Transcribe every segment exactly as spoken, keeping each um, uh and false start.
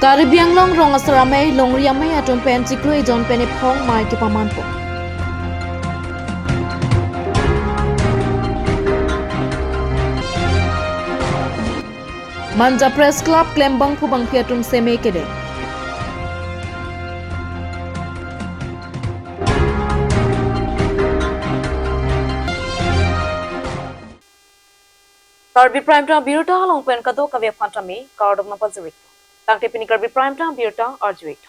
Karbi Anglong Rong Asar Amei, Longri Amei atum pen chiklo ejon pen ephong mei kepamanpon. Manja Press Club klembangphu bangphi atum seme kedeng. Karbi Prime Time abirta along pen kadokave aphan tame kardom nangpajir-ik. Tangte pini Karbi Prime Time abirta arju-ik.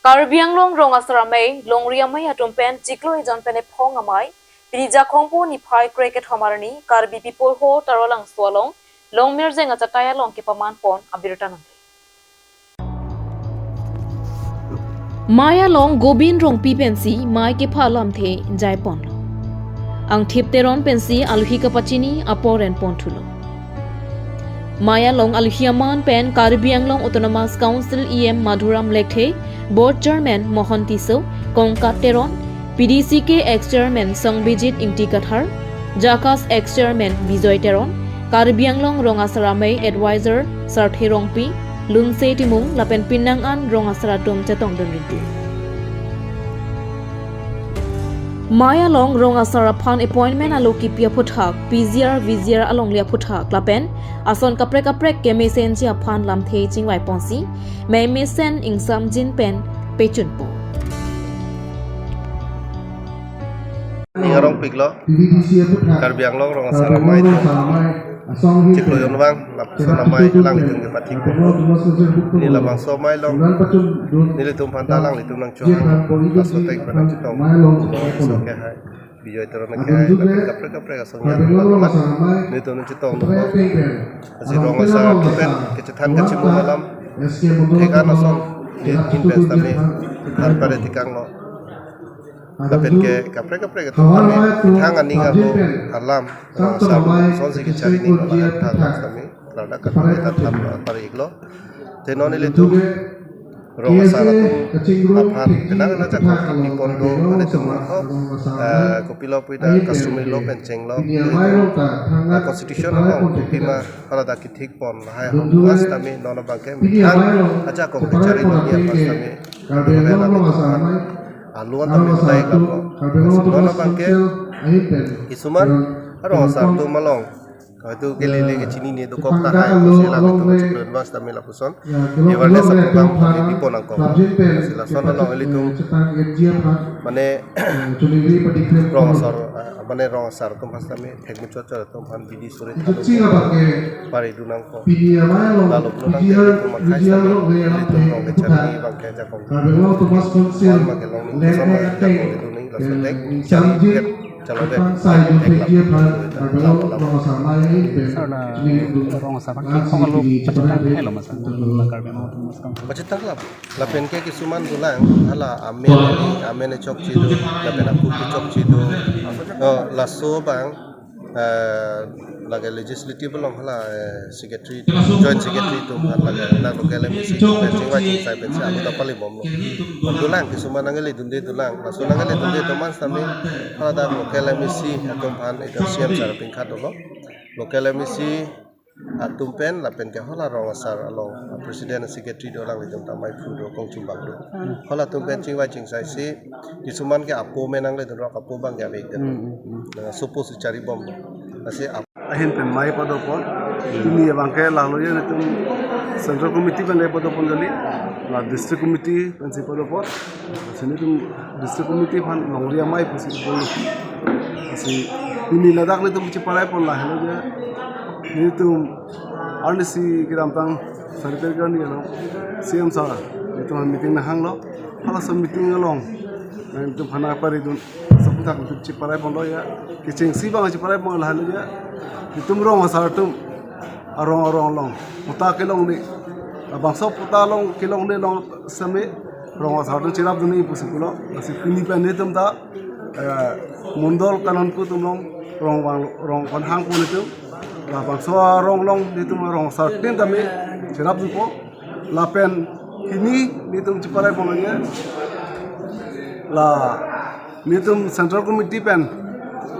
Karbi Anglong Rong Asar Amei, Longri Amei atum pen chiklo ejon pen ephong amei, pini Jakhong po niphai kre-kethom arni Karbi People Hall Taralangso along, Longmirjeng achatai along kepamanpon abirta nangke. Mei along Gobin Rongpi pensi mei kepha alamthe jaiponlo. Angthip Teron pensi alohi kapachini apor enponthulo. Mei along alohi aman pen Karbi Anglong Autonomous Council E M Madhuram Lekthe, Board Chairman Mohon Tisso, Kongkat Teron, P D C K ex-chairman Songbijit Ingti Kathar, JACAS ex-chairman Bijoy Teron, Karbi Anglong Rong Asar Amei advisor Sarthe Rongpi, Lunse Timung lapen penang an rong asar atum chetongdun rinti. Mei along rong asar aphan appointment alo kipi aphuthak, P G R, V G R alongle aphuthak lapen ason kaprek kaprek kemesenji aphan lamthe chingvaiponsi, mei mesen ingsamjin pen pechunpo. Ning arongpiklo, Karbi Anglong Rong Asar Amei atum chiklo ejon vang, lapuson amei alanglitum kepathikpo. Pini labangso amei along nelitum aphanta alanglitum nangchohang, laso athek pen nangchetong, laso kehai Bijoy Teron kehai, lapen kaprek kaprek asong ya, nelitum nangchetong. Lasi rong asar atum pen kachethan kachimum alam, thek-an ason, nelitum pen tame than pare thekanglo. Lapen ke kaprek kaprek atum tame thang aning arlo alam, rong asar asonsi kechari ninglo, lapen thang tame ladak katame ta than pare-iklo. Te non ilitum rong asar atum aphan penang ana Jakhong kepipon do, ilitum ako, eh, kopilo puta customary law pen chenglo, ilitum, eh, constitution along kopima hala dak kethikpon lahai ahormu sitame non abangke methang ajakong kechari ningje aphan sitame, ilitum pen ilitum aphan alu an tame tai kaplo. Lasi non abangke kisuman rong asar atum along, haitu kelele kechinine dokok tahai, pusi lapu atum chiklo ejon vang sitame lapuson awareness aprogram kami pipon nangkok. Lasi lason along ilitum mane rong asar, ah, mane rong asar atum aphan sitame thek muchot chot atum aphan bidi suri than paridun nangkok. Lalu pulo nangke ilitum akhai sitame ilitum rong kechari abangke Jakhong, hall abangke long ning, koson abangke Jakhong ilitum ning, laso athek chari ket chalo de. Sir, la rong asar aphan kethok alo pachethang helo ma sir, la Karbi Anglong Autonomous Council? Pachethang lap. Lapen ke kisuman dolang, hala amen, amen chokche do, lapen aphu chokche do. Oh, laso abang, eh, lake legislative along hala, eh, secretary, joint secretary atum aphan lake, dak local M A C atum pen chingvai chingsai pensi amu ta pali bomlo. Dolang, kisuman nangkeledunde dolang. Laso nangkeledunde atum aphan sitame, hala dak local M A C atum aphan, ilitum C M sir aphan khat dolo. Local M A C atum pen lapen ke hala rong asar along president, secretary do, alanglitum ta maiphu do, kongchumbak do. Halatum pen chingvai chingsaisi, kisuman ke apo amen nangledunrok, apo abangke ave ikdun. Hmm, hmm, hmm. Nah, sopo si chari bom. Lasi ap- Ahin pen mei padopon. Pini abangke lahelo ya, netum Central Committee pen le padopon kali. La District Committee pensi padopon. Lasi netum District Committee aphan Longri Amei pusi padopon. Lasi pini ladak netum cheparai pon lahelo ya. Netum arnisi kedamtang sari tarik arni along C M sir netum meeting nanghanglo. Halaso meeting along netum aphan paridun, laso aphuthak netum cheparai ponlo ya. Kechengsi abang cheparai pon lahelo ya. Netum rong asar atum arong arong along patta kelongle, labangso patta along kelongle along sitame rong asar atum cherapdun nangji pusi pulo. Lasi pini pen netum ta, eh, mondol kananpu atum along rong vang, rong aphan hangpo netum. Labangso arong along netum rong asar tin tame cherapdunpo. Lapen pini netum cheparai ponlo ya, la netum Central Committee pen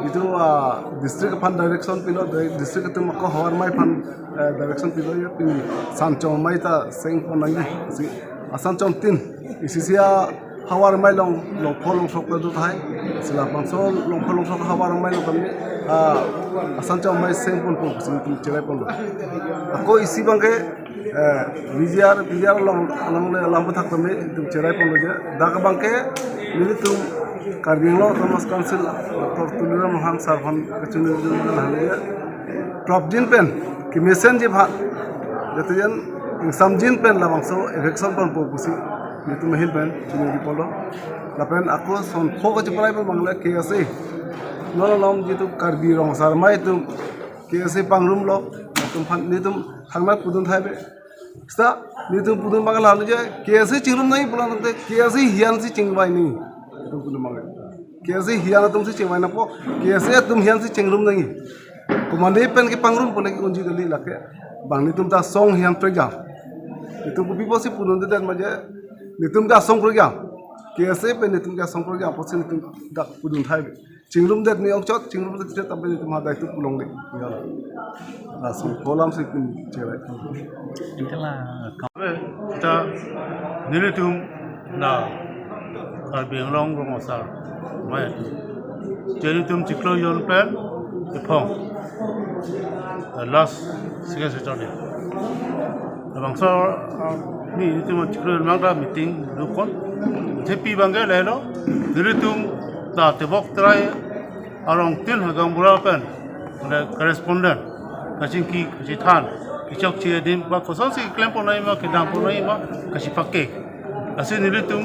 Itum, ah, district aphan direction pilo, di-, district atum ako havar amei aphan, eh, direction pilo ya, pini Sanchong amei ta sengpon nangji. Si, ah, Sanchong tin, isi isi a havar amei along, Longpho Longsok ta do tahai. Si labangso Longpho Longsok havar amei along kami, ah, Sanchong amei sengponpo pusi itum cheraiponlo. Ako isi abangke, eh, V G R, V G R along, along le alam pathak kami itum cheraiponlo je. Dak abangke nelitum Karbi Anglong Autonomous Council Doctor Tuliram Ronghang sir aphan kachinidun hali ya. Prapjin pen, kemesenji aphan, jate jan ingsamjin pen labangso eviction ponpo pusi nelitum ahin pen chinidunponlo. Lapen ako sonpho kachiparai pen bang le K S A. Non along jitu Karbi Rong Asar Amei atum K S A pangrumlo, atum aphan nelitum thangnat pudun tahai be. Seta, nelitum pudun abang lahelo je, K S A chingrum nangji pulo tangte, K S A hian si chingvai nangji. Nelitum pudun abang. K S A hian atum si chingvai nangpo, K S A atum hian si chingrum nangji. Komat pen kepangrum pule ke-unji kali lake. Bang nelitum ta asong hian prekjam. Nelitum kopi pusi pudundedet ma je, nelitum ta asong prekjam. K S A pen nelitum ta asong prekjam pusi nelitum dak pudun tahai be. Chingrumdet ni ongchot, chingrumdet chet, tapi nelitum ha daitu pulongle. Ya. Lason kolam si kum cherai. Ante la kam- Kita nelitum la Karbi Anglong Rong Asar Amei atum, nelitum chiklo jon pen iphong, eh, last second Saturday. Labangso, ah, nelitum chiklo jon abang ta meeting dukon. Thepi abangke lahelo, nelitum ta tebok terai arong tin ha gaonbura pen, mane correspondent, kachingki, kachethan, kechokche adim, ba kosonsi keklempon nangji ma, kedangpon nangji ma, kachepake. Lasi nelitum,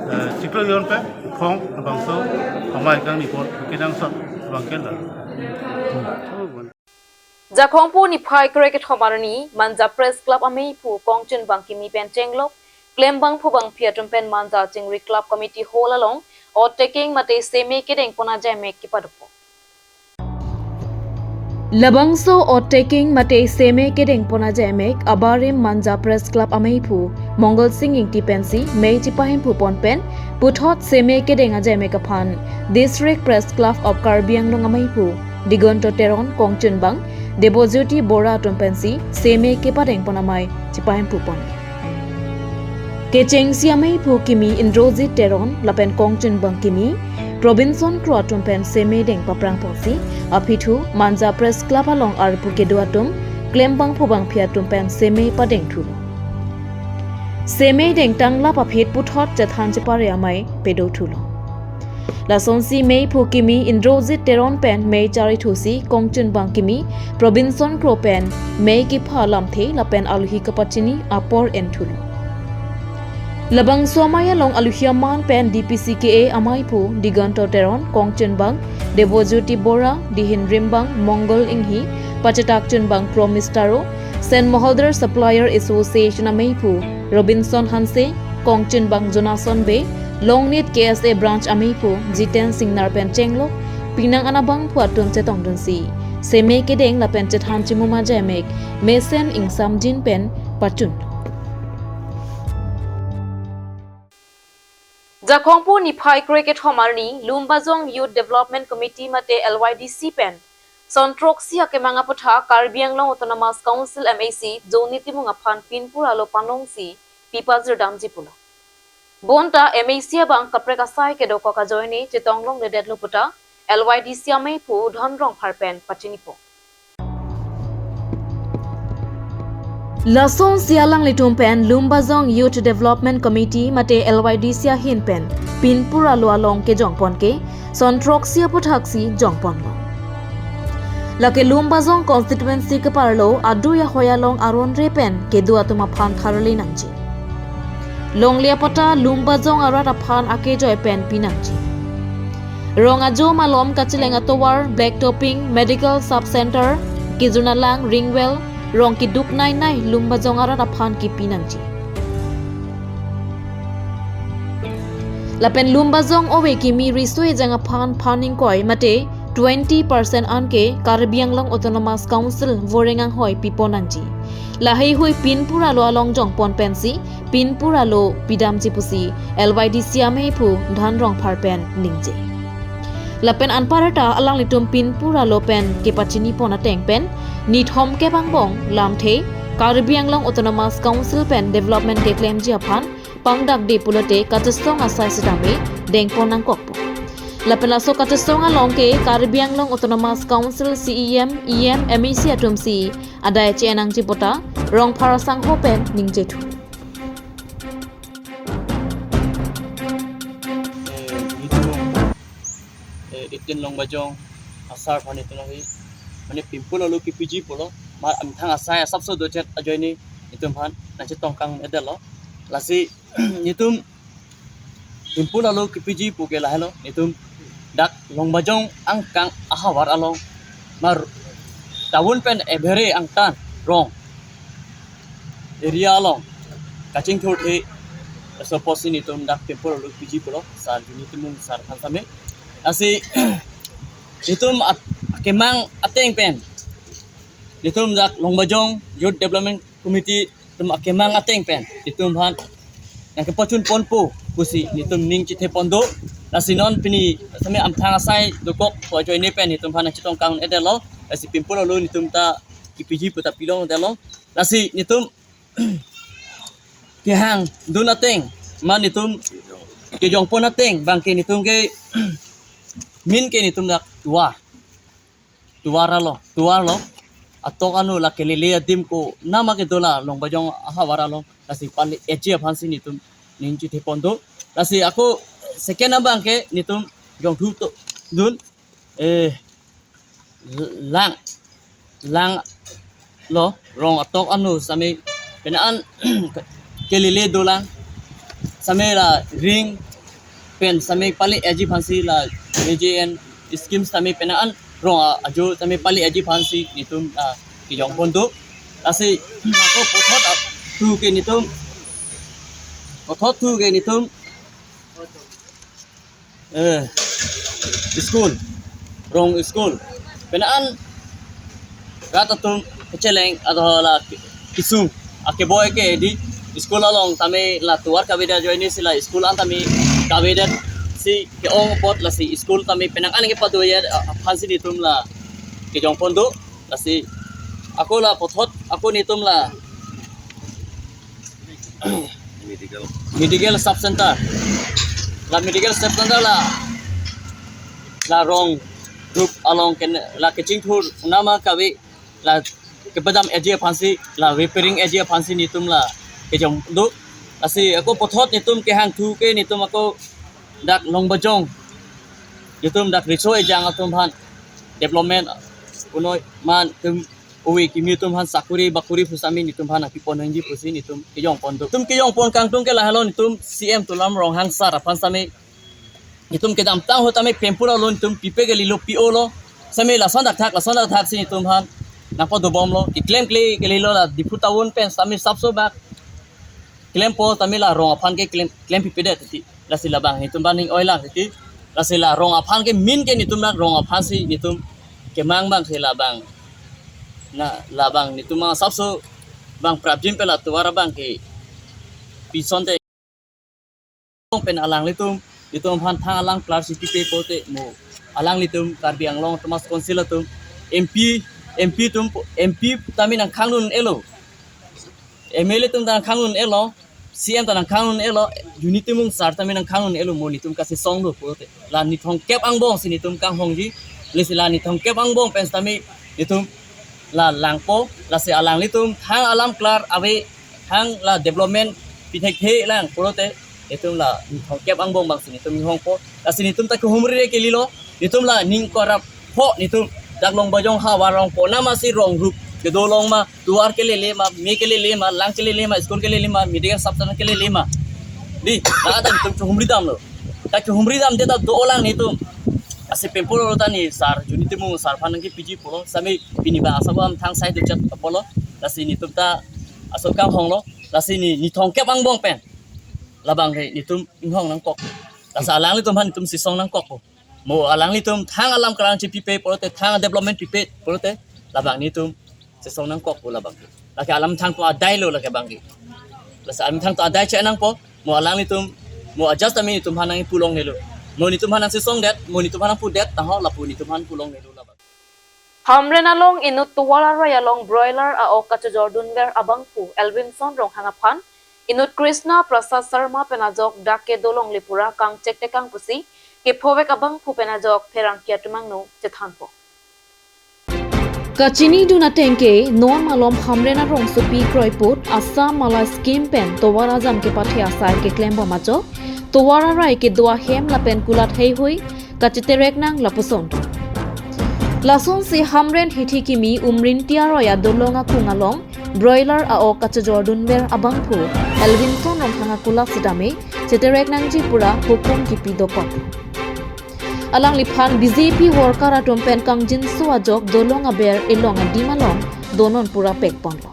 eh, chiklo jon pen iphong labangso amei kangnipon, kenangsot abangke la. Jakhong pu niphai krekethom arni, Manja Press Club ameiphu Kongchunbang Kimi pen chenglok, klembangphu bangphi atum pen Manja Chingri Club Committee Hall along oath taking mate seme kedengpon ajaimek kepadokpo. Labangso oath taking mate seme kedengpon ajaimek abarim Manja Press Club ameiphu Mongal Sing Ingti pensi mei chepahemphu pon pen puthot seme kedeng ajaimek aphan District Press Club of Karbi Anglong ameiphu Digonto Teron, Kongchunbang Debojyoti Bora atum pensi seme kepadengpon amei chepahemphu pon. Kechengsi ameiphu kimi Indrajit Teron lapen Kongchunbang kimi Robinson Kro atum pen seme deng paprang ponsi aphi thu Manja Press Club along arpu kedo atum klembangphu bangphi atum pen seme padeng thulo. Seme dengtang lap aphi puthot chethan chepare amei pedo thulo. Lasonsi meiphu kimi Indrajit Teron pen mei chari thusi Kongchunbang kimi Robinson Kro pen mei kepha lamthe lapen alohi kapachini apor en thulo. Labangso amei along alohi aman pen D P C K A ameiphu Digonto Teron, Kongchunbang Debojyoti Bora, Dihin Rimbang Mongal Inghi, Pachetak Chunbang Promise Taro, Saint Mahader Supplier Association ameiphu Robinson Hanse, Kongchunbang Jonason Bey, Longnit K S A Branch ameiphu Jiten Singnar pen chenglok penang anabangphu atum chetongdunsi seme kedeng lapen chethan chimum ajaimek mesen ingsamjin pen pachun. Jakhong pu niphai krekethom arni, Lumbajong Youth Development Committee mate L Y D C pen son throksi akemang aputhak Karbi Anglong Autonomous Council M A C Johnny Timung aphan pinpur alo panongsi pi pajirdamji pulo. Bonta M A C abang kaprek asai kedokok ajoine chetonglongledetlo puta L Y D C ameiphu Dhon Rongphar pen pachinipo. Lasonsi alanglitum pen Lumbajong Youth Development Committee mate L Y D C ahin pen pinpur alo along kejongpon ke son throksi aputhaksi jongponlo. Lake Lumbajong constituency keparlo adui ahoi along aron re pen kedo atum aphan tharli nangji. Longle apatta Lumbajong arat aphan akejoi pen pinangji. Rong ajo malom kacheleng atovar, black topping, medical sub center, kejun alang, ring well, rong keduk nai nai Lumbajong arat aphan kipi nangji. Lapen Lumbajong ove kimi riso ejang aphan phan ingkoi mate twenty percent anke Karbi Anglong Autonomous Council voreng anghoi pipon nangji. Laheihui pinpur alo along jongpon pensi pinpur alo pidamji pusi L Y D C ameiphu Dhon Rongphar pen ningje. Lapen anparta alanglitum pinpur alo pen kepachini pon ateng pen nithom kep angbong lamthe Karbi Anglong Autonomous Council pen development keklemji aphan pangdakde pulote kachesong asai sitame dengpon nangkokpo. Lapen laso kachesong along ke Karbi Anglong Autonomous Council C E M, E M, M A C atum si adai che-en nangji puta Rongphar asangho pen ningje thu. Eh, itum, eh, itin Longbajong asar aphan itum ahi, mane pinpur alo kepiji pulo, ma amthang asai asapso dochet ajoine itum aphan nangchetongkang-edetlo. Lasi itum pinpur alo kepiji pu ke lahelo, itum dak Longbajong angkang ahavar along, mar town pen ebhere angtan rong area along kachingthurthe, laso apotsi itum dak pinpur alo piji pulo, sar Juni Timung sar aphan same. Lasi itum at-, akemang ateng pen, itum dak Longbajong Youth Development Committee atum akemang ateng pen itum aphan nangkepachun ponpo pusi itum ning chithe pon do. Lasi non pini same amthang asai dokok pu ajoine pen itum aphan nangchetongkang-edetlo. Lasi pinpur alo itum ta kepiji puta pilong-edetlo. Lasi itum kehangdun ateng, ma itum kejongpon ateng abang ke itum ke min ke itum dak tovar, tovar alo, tovar lo. Atok anu la kelele adim konatma kedo la Longbajong ahavar along, lasi pale-etji aphansi itum ning chithe pon do. Lasi ako second abang ke itum jongthu to dun, eh, lang, lang lo, rong atok anu same penang an kelele dolang, same la ring pen same pale-etji aphansi la A J N scheme same penang an rong a-, ajo same pale-etji aphansi itum, ah, kejongpon do. Lasi ako puthot, ah, thu ke itum, puthot thu ke itum, eh, school, rong school. Penang an rat atum kecheleng adola kesung akeboi ke di school along tame la tovar kavedet ajoine si la school an tame kavedet si ke-ong apot, lasi school tame penang an kepado-et aphansi itum la kejongpon do. Lasi ako la puthot ako itum la medical, medical sub center. La medical sub center la, la rong group along ken la kechingthur nama kave la kepadam-etji aphansi, la repairing-etji aphansi itum la kejong do. Lasi ako puthot itum kehang thu ke itum ako dak Longbajong, itum dak riso ejang atum aphan development punoi man itum ove kimi atum aphan sakuri bakuri pusitame itum aphan nangpipon nangji pusi itum kejongpon do. Itum kejongpon kangtung ke lahelo, itum C M Tuliram Ronghang sar aphan same itum kedamtang ahut tame pinpur alo itum pipe kalilo, pi-olo. Same lason dakthak, lason dakthak si itum aphan nangpadobomlo. Keklem kle kalilo, la Diphu town pen same sapso bak klempo tame la rong aphan ke klem, klempipedet titi. Lasi labang itum aphan ning oilang titi. Lasi la rong aphan ke min ke itum dak rong aphansi itum kemang abang ke labang. Na labang itum asapso bang prapjin pe la tovar abang ke pisonte pen alanglitum, itum aphan thang alam klar si pipe pulote mo alanglitum Karbi Anglong Autonomous Council atum, M P, M P atum, M P tame nangkhang-un-elo, M L A atum ta nangkhang-un-elo, C M ta nangkhang-un-elo, Juni Timung sar tame nangkhang-un-elo mo itum kachesong do pulote. La nithong kep angbong si itum kanghongji, lasi la nithong kep angbong pen sitame itum la langpo, lasi alanglitum thang alam klar ave, thang la development pithekthe lang pulote itum la nithong kep angbong abang si itum hongpo. Lasi itum ta kehumri kalilo, itum la ning korap ho itum dak Longbajong ahavar along konatma si rong group kedo long ma, tovar kelele ma, me kelele ma, lang kelele ma, school kelele ma, medical sub center kelele ma. Di, la ta itum kehumri damlo. Ta kehumri damde ta dolang itum. Lasi pinpur alo ta ni sar Juni Timung sar aphan nangkepiji pulo, same pini ba asap amthang asai dochet pulo. Lasi itum ta asap kanghonglo. Lasi ni, nithong kep angbong pen labang ke itum inghong nangkok. Lasi alanglitum aphan itum chesong nangkokpo. Mo alanglitum thang alam klar si pipe pulote, thang development pipe pulote, labang itum chesong nangkokpo labang ke. Lake alamthang atum adailo lake abang ke. Lasi alamthang atum adai che nangpo, mo alanglitum, mo adjust tame itum aphan nangpulongnelo. Mo netum aphan nangchesongdet, mo netum aphan nangpudet, taho lapu netum aphan pulonglelo labang. Hamren along inut tovar arai along broiler a-ok kachejordunver abangphu Elvinson Ronghang aphan inut Krishna Prasad Sharma pen ajok dak kedo longle pura kangchek tekang pusi kephovek abangphu pen ajok pherangke atum angno chethanpo. Kachinidun ateng ke, non malom Hamren arongsopi kroiput Assam Mala Scheme pen tovar ajam kepathe asai keklembom ajok tovar arai kedo ahem lapen kulat heihui kachiterek nang lapuson. Lasonsi Hamren hithi kimi Umrinti aroi adolong akung along broiler a-ok kachejordunver abangphu Elvinson Ronghang akulat sitame chiterek nangji pura hukum kipi dokok. Alangliphan B J P worker atum pen kangjinso ajok dolong aber elong adim along donon pura pekponlo.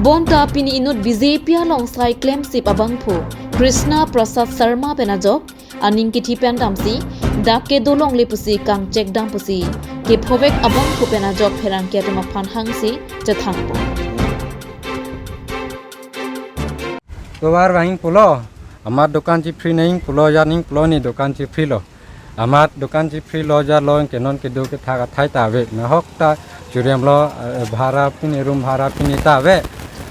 Bonta pini inut B J P along sai klemsip abangphu Krishna Prasad Sharma pen ajok aning kithi pen damsi dak kedo longle pusi kangchek dam pusi kephovek abangphu pen ajok pherangke atum aphan hangsi chethanpo. Tovar vanging pulo, amat dokan chipri nanging pulo, ya ning pulo, ne dokan chiprilo. Amat dokan chiprilo, jalo, ke non kedo kethak athai ta ave. Nahok ta churiamlo, eh, bhara pini, room bhara pini ta ave.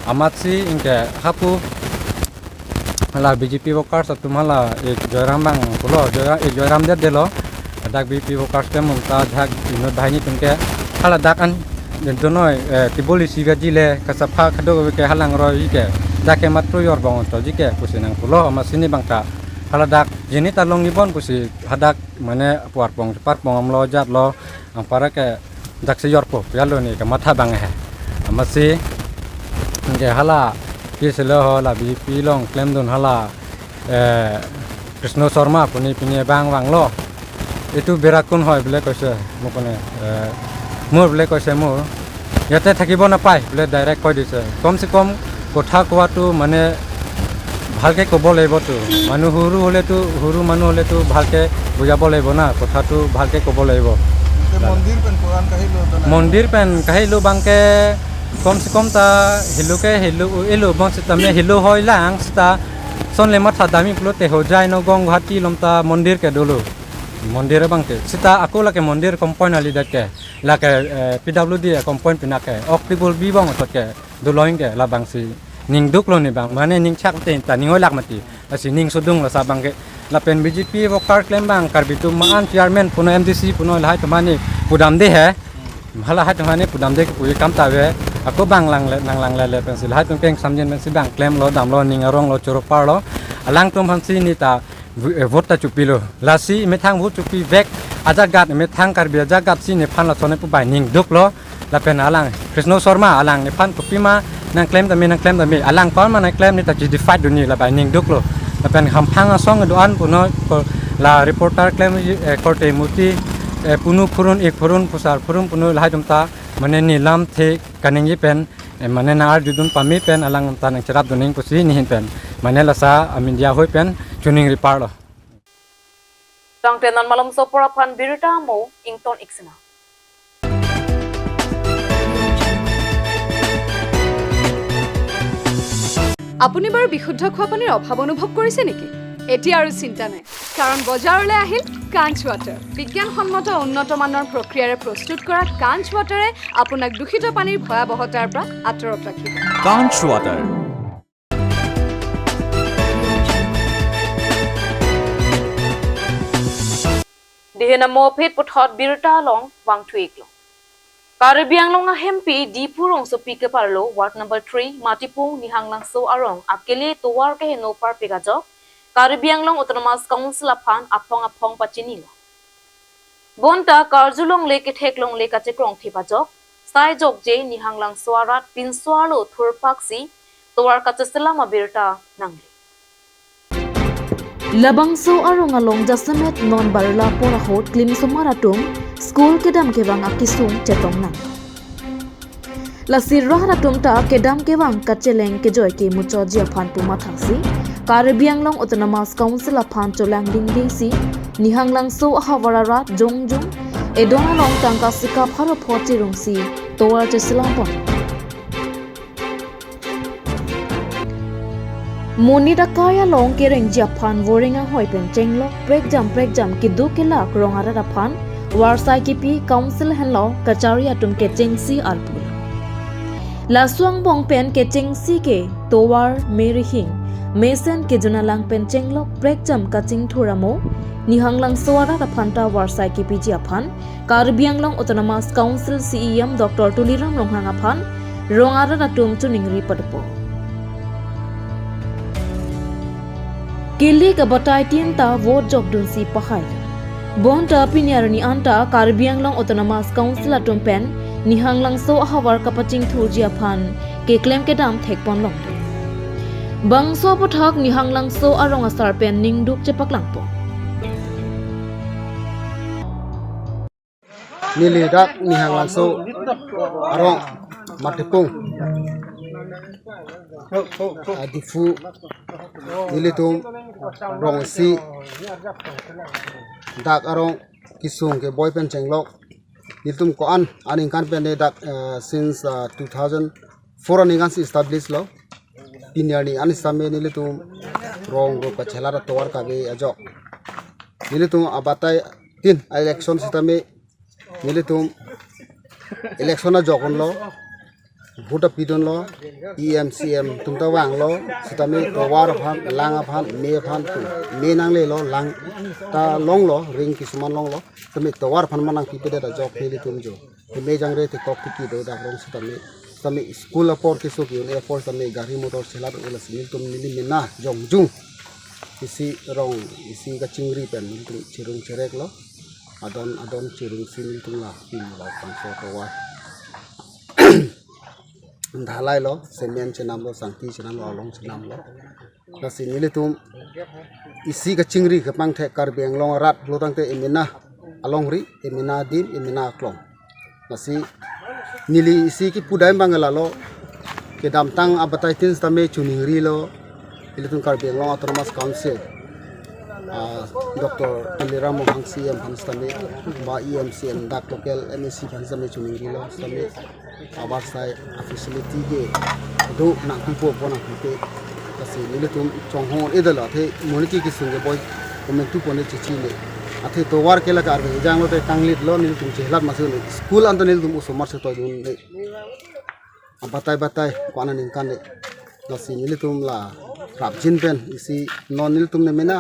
Amatsi ingke hapu hala B J P workers atum hala, eh, Joyram bang pulo, Joyram, eh, Joyram det delo. Dak B J P workers ke mumta dak inut banghini atum ke hala dak an donoi, eh, tiboli sigaji le kasapha kadokave ke halang roi ke dak ke matro jorbong onto ji ke pusi nang pulo, amatsi ne bangta hala dak jini ta longlibom pusi hadak mane puarpong parpong amlo jatlo, anpar ke daksi jorpo pialo ne kamatha bang he. Amatsi ke hala kiselo ho la B J P along klemdun hala, eh, Krishna Sharma pu ne pini bang vanglo. Itu berakun hoi bile koise mo kone, eh, mur bile koise mur. Yate thakibo napai bile direct koi dise. Kom se kom kotha kowa tu mane bhalke kobo lagibo tu. Manu huru hole tu, huru manu hole tu bhalke bujabo lagibo na. Kotha tu bhalke kobo lagibo. Te mondir pen koran kahilo ta na. Mondir pen kahilo bangke kom se kom ta hilo ke hilo elo bang sitame hilo hoi lang sita son le matha dami pulote Hojai, Nagaon, Guwahati along ta mondir ke dolo. Mondir abangke. Sita ako lake mondir compound ali dak ke. Lake, eh, P W D compound pinake. Ok tibol bi bang otot ke. Dolo ingke labangsi ning duklo ne bang. Mane ning chak te ta ning hoilak mati. Lasi ning sodung lasa bangke. Lapen B J P worker klem bang Karbi atum ma-an chairman puno M D C puno lahai atum mane pudamde he. Halahai atum mane pudamde ke puji kam ta ave. Ako bang langle, nang langlele pensi lahai atum keng samjen pensi bang klemlo damlo ning aronglo choro parlo. Alangtum aphansi ne ta v-, eh, vote ta chopilo. Lasi methang vote chopivek ajagat, methang Karbi ajagat si nephan lason pu bai ning duklo. Lapen alang Krishna Sharma alang nephan kopima nangklem tame, nangklem tame, alang pama nangklem ne ta justified dunji la bai ning duklo. Lapen hamphang asong do-an puno ko la reporter klem, eh, korte muti, eh, punu phurun ik phurun pusar phurun puno lahai atum ta mane ne lamthe kaningje pen, eh, mane nang arjudun pame pen alang ta nangcherapdun nang pusi nehin pen mane lasa a media hoi pen choningri parlo. Tangte non malomso apor aphan birta mo ington ik sena. আপুনি বাৰু বিশুদ্ধ খোৱা পানীৰ অভাৱ অনুভৱ কৰিছে নেকি? এতিয়া আৰু চিন্তা নাই, কাৰণ বজাৰলৈ আহিল কাঞ্চ ৱাটাৰ। বিজ্ঞানসন্মত উন্নত মানৰ প্ৰক্ৰিয়াৰে প্ৰস্তুত কৰা কাঞ্চ ৱাটাৰে আপোনাক দূষিত পানীৰ ভয়াৱহতাৰ পৰা আঁতৰত ৰাখিব। Kanch Water. Dihin amo aphi puthot birta along vangthu iklo. Karbi Anglong ahempi Diphu rongsopi keparlo ward number three Matipung Nihanglangso arong akele tovar keheno parpik ajok Karbi Anglong Autonomous Council aphan aphong aphong pachinilo. Bonta karjulongle ketheklongle kachekrong thip ajok sai jokje Nihanglangso arat pinso arlo thurpaksi tovar kacheselam abirta nangle. Labangso arong along jasemet non barla apor ahut klimsomar atum school kedam kevang akesung chetong nang. Lasi rat atum ta kedam kevang kacheleng kejoi ke muchotji aphan pu mathaksi Karbi Anglong Autonomous Council aphan cholang dingdingsi Nihanglangso ahavar arat jongjong edon along tangka sika pharo pho chirungsi tovar cheselam pon. Monit akai along kerengji aphan voreng ahoi pen chenglok prekjam prekjam keduk kelak rong arat aphan varsai kipi Council henlo kachari atum kechengsi arpu. Laso angbong pen kechengsi ke tovar, me rihing, mesen kejun alang pen chenglok prekjam kachingthur amo Nihanglangso arat aphan ta varsai kipiji aphan Karbi Anglong Autonomous Council C E M Doctor Tuliram Ronghang aphan rong arat atum choningri padopo. Kilik abatai tin ta vote jokdunsi pahai. Bonta pini arni anta Karbi Anglong Autonomous Council atum pen Nihanglangso ahavar kapachingthurji aphan keklem kedam thekpon long. Bangso aputhak Nihanglangso arong asar pen ningduk chepaklangpo. Neli dak Nihanglangso arong Matipung, ah, Diphu, nelitum rong isi dak arong kesung keboi pen chenglok. Nelitum ko-an aningkan pen de dak, eh, since, ah, two thousand four aningkan si establish lo. Pini arni an sitame nelitum rong rup kachelar atovar kave ajok. Nelitum abatai tin election sitame nelitum election ajok unlo, vote apidunlo, E M, C E M atum ta vanglo, sitame tovar aphan, lang aphan, me aphan, me nanglelo, lang ta longlo, ring kisuman longlo, sitame tovar aphan ma nangpipedet ajok nelitum jo. Keme jangre te kok tiki do dak rong sitame, sitame school apor keso ki-un apor sitame gari motor chelar ula si nelitum neli mena jongjung isi rong isi kachingri pen nelitum chirung cherek lo. Adon adon chirung si nelitum la pin lo pangso tovar. Dhalai lo, cement chenam lo, sangti chenam lo, along chenam lo. Lasi nelitum isi kachingri kepangthek Karbi Anglong arat lo tangte emena alongri, emena adim, emena aklong. Lasi neli isi kipudai bang lalo kedamtang abatai tin sitame choningrilo, ilitum Karbi Anglong Autonomous Council, ah, Doctor Tuliram Ronghang C E M aphan sitame, ba E M, C E M dak local M A C aphan sitame choningrilo, sitame avarsai a-facility ke do nangpipo pu nangpipe. Lasi nelitum chonghong-edetlo athe monit ke kesung keboi komantu pone chichile. Athe tovar ke la Karbi ejang lote kanglitlo nelitum chelat masu ne. School anta nelitum osomar setoi-dunle. Abatai batai ko-an aningkan le. Lasi nelitum la prapjin pen isi non nelitum ne mena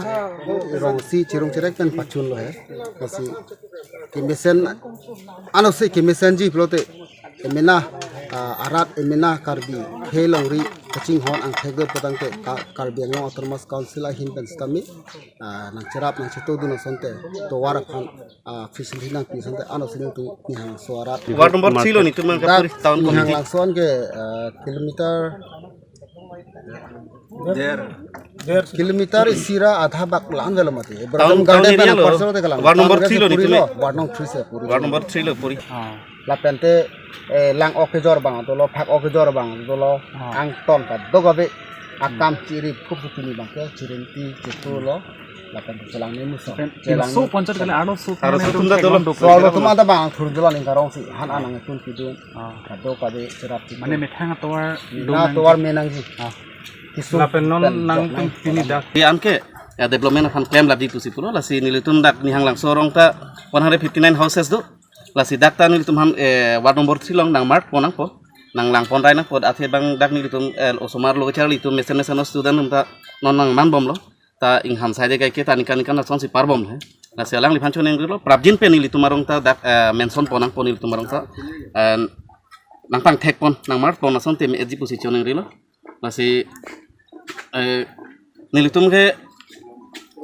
rong isi chirung cherek pen pachunlo he. Lasi kemesen ano si kemesenji pulote emena, ah, arat emena Karbi akhei alongri kachinghon angthek do pu tangte Ka-, Karbi Anglong Autonomous Council ahin pen sitame, ah, nangcherap nangchetodun asonte tovar aphan, ah, facility nangpi asonte ano si nelitum Nihanglangso arat. Ward number three lo nelitum dak Kapuri town committee. Nihanglangso an ke, ah, kilometer Der. Kilometer isi ra adha bak lan velo mati. Town, Ibrahim town Garden area pen lo. Parcel te kalang. Ward number three lo nelitum. Ward number three se puri. Ward number three lo puri. Ah. Lapen te, eh, lang ok kejor abang dolo, phak ok kejor abang dolo, ah, angton kadokave akam chiri phup pini abang ke chirinti chitu lo. Lapen te chelang ne muso. Lapen chelang so ne ponchot kali alo so. Aro so tum da dolo. So alo tum anta abang thur dolo ning karong si han anang tun kidun. Ah. Kadokave cherap chitu. Mane methang atovar. Na dong nang tovar menangji. Ah. Kisung lapen non pen nang jok tum nang pini dak. Di anke, ya, development aphan klem ladi pusi pulo, lasi nelitum dak Nihanglangso arong ta one hundred fifty-nine houses do. Lasi dak ta nelitum aphan, eh, ward number three along nang mark pon nangpo. Nang lang pon rai nangpo, athe bang dak nelitum, eh, osomar lo kacharli atum mesen mesen student atum ta non nang manbomlo. Ta ingham sai de kai ke ta ningkan ningkan asonsi parbom he. Lasi alangliphan choningrilo, prapjin pen nelitum arong ta dak, eh, mention pon nangpo nelitum arong ta. Eh, nangpangthek pon, nang mark pon asonte me-etji pusi choningrilo. Lasi, eh, nelitum ke,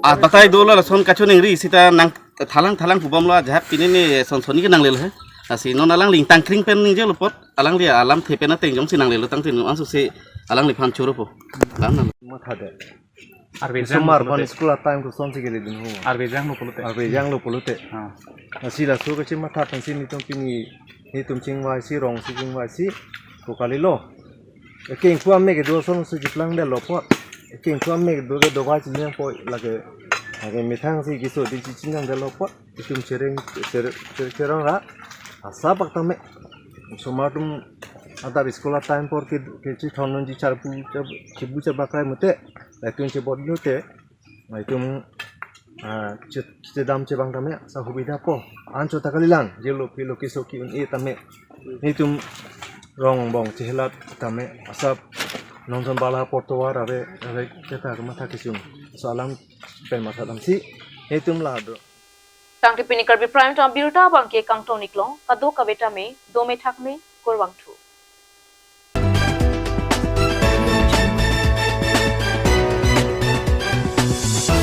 ah, batai dolo lason kachoningri sita nang thalang thalang pubomlo ajahak pini ne son soni ke nanglelo he. Lasi non alangli tangkring pen ningjelo apot, alangli alamthe pen ateng jongsi nanglelo tangte non ansu se alangliphan choropo. Lam nang. Matha de. Arve jang lo pulote. School a-time kosonsi keledun ho. Arve jang lo pulote. Arve jang lo pulote. Ah. Lasi laso kachimatha pensi nelitum pini nelitum chingvaisi rong si chingvaisi ko kalilo. Ekeng pu amek kedo ason si chiplang detlo apot. Ekeng pu amek kedo ke dovai chinyang po lake. Lake methang si keso di chichinang detlo apot. Itum chereng cher-, cher-, cherang ra. Asa pak tame. Osomar atum adap school a time apor ke, kechethon unji charpu chab-, chibu chabakrai mute, latum chebot mute, latum, ah, che-, chedam chevang tame asa hubidha po. Anchot ta kalilang, jelo pilo keso ki-un-e tame. Netum rong bong chehelat tame asap nonson bala portovar ave, ave keta kematha kesung. So alam pen matha alam si, netum la do. Tangte pini Karbi Prime Time abirta abangke kangton-ik lo, kadokave tame dome thakme, kurvangthu.